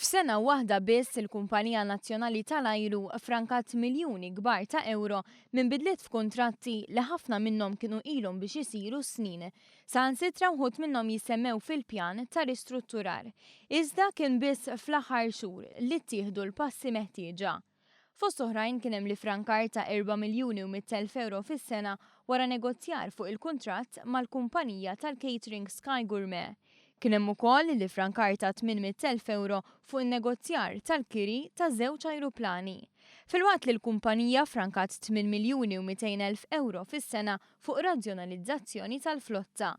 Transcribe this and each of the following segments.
F'sena waħda biss il-kumpanija nazzjonali tal-ajru frankat miljuni kbar ta' ewro minn bidliet f'kuntratti li ħafna minnhom kienu ilhom biex isiru snin. Saħansitra wħud minnhom jissemmew fil-pjan ta' ristrutturar. Iżda kien biss fl-aħħar xhur li ttieħdu l-passi meħtieġa. Fost oħrajn kien hemm l-iffrankar ta' 4,100,000 ewro fis-sena wara negozjar fuq il-kuntratt mal-kumpanija tal-catering Sky Gourmet. Kien hemm ukoll l-iffrankar ta' 800,000 ewro fuq in-negozjar tal-kiri ta' żewġ ajruplani. Filwaqt li l-kumpanija ffrankat 8,200,000 ewro fis-sena fuq razzjonalizzazzjoni tal-flotta.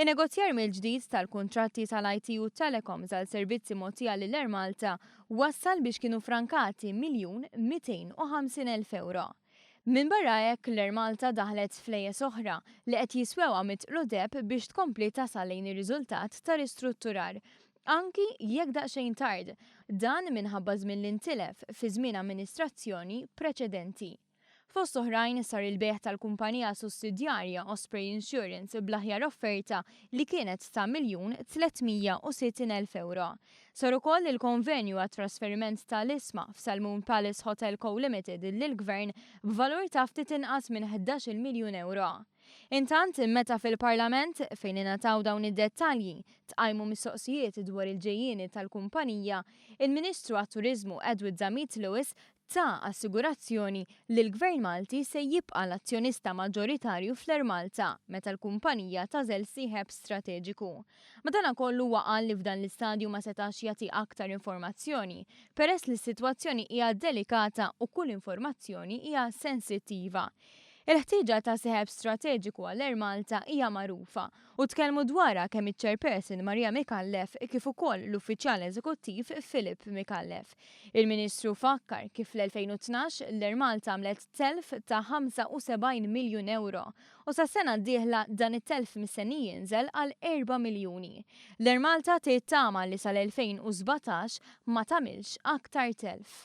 In-negozjar mill-ġdid tal-kuntratti tal-IT u t-telecoms għal servizzi mogħtija lil Air Malta wassal biex kienu frankati 1,250,000 ewro. Minbarra hekk, l-Air Malta daħlet flejjes oħra li qed jiswewha mitqlu deheb biex tkompli tasal lejn ir-riżultat ta' ristrutturar, anki jekk daqsxejn tard. Dan minħabba żmien li ntilef fi żmien amministrazzjoni preċedenti. Fost oħrajn sar il-bejgħ tal-kumpanija sussidjarja Osprey Insurance bl-aħjar offerta li kienet ta' 1,360,000 ewro. Sar ukoll il-konvenju għat-trasferiment ta' l-ishma f'Salmon Palace Hotel Co Limited lill-Gvern b'valur ta' ftit inqas minn 11-il miljun ewro. Intant, meta fil-Parlament, fejn ingħataw dawn id-dettalji, tqajmu mistoqsijiet dwar il-ġejjieni tal-kumpanija, il-Ministru għat-Turiżmu Edward Zammit Lewis ta assigurazzjoni li l-Gvern Malti se jibqa' l-azzjonista maġġoritarju fl-Air Malta meta l-kumpanija tagħżel sieħeb strateġiku. Madanakollu huwa qal li f'dan l-istadju ma setax jagħti aktar informazzjoni peress li s-sitwazzjoni hija delikata u kull informazzjoni hija sensittiva. Il-ħtieġa ta' sieħeb strateġiku għall-Air Malta hija magħrufa u tkellmu dwarha kemm iċ-Chairperson Maria Micallef kif ukoll l-Uffiċjal Eżekuttiv Philip Micallef. Il-Ministru fakkar kif fl-2012 l-Air Malta għamlet telf ta' 75 miljun ewro u sas-sena d-dieħla dan it-telf mistenni jinżel għal 4 miljuni. L-Air Malta tittama li sal-2017 ma tagħmilx aktar telf.